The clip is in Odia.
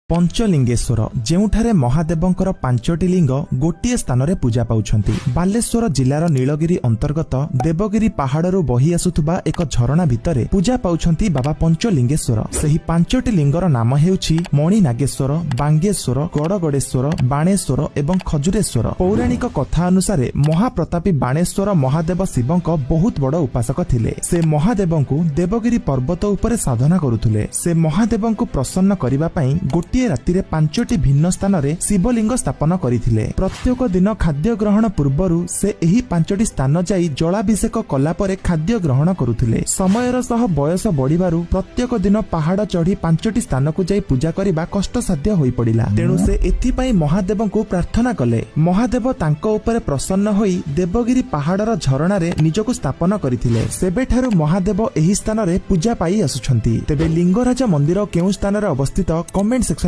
ପଞ୍ଚଲିଙ୍ଗେଶ୍ୱର, ଯେଉଁଠାରେ ମହାଦେବଙ୍କର ପାଞ୍ଚଟି ଲିଙ୍ଗ ଗୋଟିଏ ସ୍ଥାନରେ ପୂଜା ପାଉଛନ୍ତି। ବାଲେଶ୍ୱର ଜିଲ୍ଲାର ନୀଳଗିରି ଅନ୍ତର୍ଗତ ଦେବଗିରି ପାହାଡ଼ରୁ ବହି ଆସୁଥିବା ଏକ ଝରଣା ଭିତରେ ପୂଜା ପାଉଛନ୍ତି ବାବା ପଞ୍ଚଲିଙ୍ଗେଶ୍ୱର। ସେହି ପାଞ୍ଚଟି ଲିଙ୍ଗର ନାମ ହେଉଛି ମଣିନାଗେଶ୍ୱର, ବାଙ୍ଗେଶ୍ୱର, ଗଡ଼ଗଡ଼େଶ୍ୱର, ବାଣେଶ୍ୱର ଏବଂ ଖଜୁରେଶ୍ୱର। ପୌରାଣିକ କଥା ଅନୁସାରେ ମହାପ୍ରତାପୀ ବାଣେଶ୍ୱର ମହାଦେବ ଶିବଙ୍କ ବହୁତ ବଡ଼ ଉପାସକ ଥିଲେ। ସେ ମହାଦେବଙ୍କୁ ଦେବଗିରି ପର୍ବତ ଉପରେ ସାଧନା କରୁଥିଲେ। ସେ ମହାଦେବଙ୍କୁ ପ୍ରସନ୍ନ କରିବା ପାଇଁ ଗୋଟିଏ ରାତିରେ ପାଞ୍ଚଟି ଭିନ୍ନ ସ୍ଥାନରେ ଶିବଲିଙ୍ଗ ସ୍ଥାପନ କରିଥିଲେ। ପ୍ରତ୍ୟେକ ଦିନ ଖାଦ୍ୟ ଗ୍ରହଣ ପୂର୍ବରୁ ସେ ଏହି ପାଞ୍ଚଟି ସ୍ଥାନ ଯାଇ ଜଳାଭିଷେକ କଲା ପରେ ଖାଦ୍ୟ ଗ୍ରହଣ କରୁଥିଲେ। ସମୟର ସହ ବୟସ ବଢିବାରୁ ପ୍ରତ୍ୟେକ ଦିନ ପାହାଡ଼ ଚଢି ପାଞ୍ଚଟି ସ୍ଥାନକୁ ଯାଇ ପୂଜା କରିବା କଷ୍ଟସାଧ୍ୟ ହୋଇପଡ଼ିଲା। ତେଣୁ ସେ ଏଥିପାଇଁ ମହାଦେବଙ୍କୁ ପ୍ରାର୍ଥନା କଲେ। ମହାଦେବ ତାଙ୍କ ଉପରେ ପ୍ରସନ୍ନ ହୋଇ ଦେବଗିରି ପାହାଡ଼ର ଝରଣାରେ ନିଜକୁ ସ୍ଥାପନ କରିଥିଲେ। ସେବେଠାରୁ ମହାଦେବ ଏହି ସ୍ଥାନରେ ପୂଜା ପାଇ ଆସୁଛନ୍ତି। ତେବେ ଲିଙ୍ଗରାଜ ମନ୍ଦିର କେଉଁ ସ୍ଥାନରେ ଅବସ୍ଥିତ, କମେଣ୍ଟ ସେକ୍ସନରେ